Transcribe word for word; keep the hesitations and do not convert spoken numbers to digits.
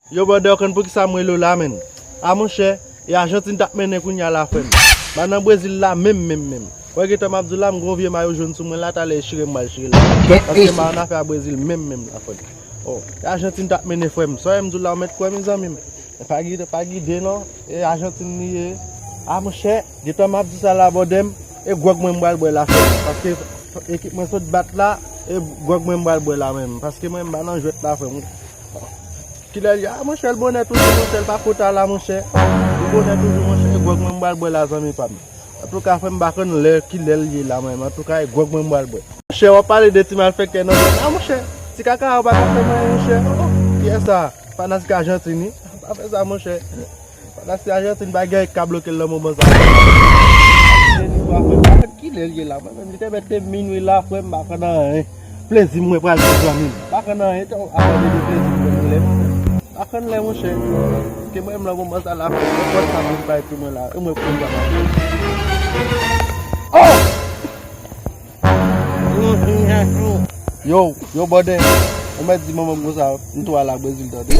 Yo, brother, w konn poukisa m rele w la, menn? A, monchè, e Ajantin t ap mennen kounye a la, frè m. M nan Brezil la, menm, menm, menm. Wè, gentan m ap di w la, m gon vye mayo jòn sou mwen la, talè e chire m pral chire la. Paske m annafè a Brezil, menm, menm la, frè m. Oh, e Ajantin t ap mennen, frè m. Sa w wè m di w la, w mèt kwè, mezanmi m. E pa gide, pa gide, non. E Ajantin li ye. A, monchè, gentan m ap di sa la, brother m. E gwòg mwen m pral bwè la, frè m. Paske ekip mwen sot bat la, e gwòg mwen m pral bwè la, menm. Paske mwen m pa nan jwèt la, frè m. Kilè l ye? A, monchè, l bonè toujou, monchè, l pa kontan la, monchè. L bonè toujou, monchè, e gwòg mwen m pral bwè la, zanmi pa m. Antouka, frè m, m pa konn lè, kilè l ye la, mwen menm. Antouka, e gwòg mwen m pral bwè. Monchè, w ap pale de ti malfektè nan zòn la, monchè. Ti kaka a, w pa ka fè m anyen, monchè. Oh, kiyès sa? Fanatik Ajantin, wi. Pa fè sa, monchè. Fanatik Ajantin, pa gen anyen k ka bloke l nan moman sa. Kilè l ye la, mwen menm, li te mèt te minwi la, frè m, m pa konn anyen. Plezi mwen pral di zanmi m. Pa konn anyen, te w abòde de plezi mwen lè. Pa konn lè, monchè. Ke mwen menm nan moman sa la, frè m, nenpòt sa moun bay pou mwen la. E mwen konn sa. Oh! Yo, yo, brother. Ou mèt di manman m konsa, m tou al a Brezil, tande.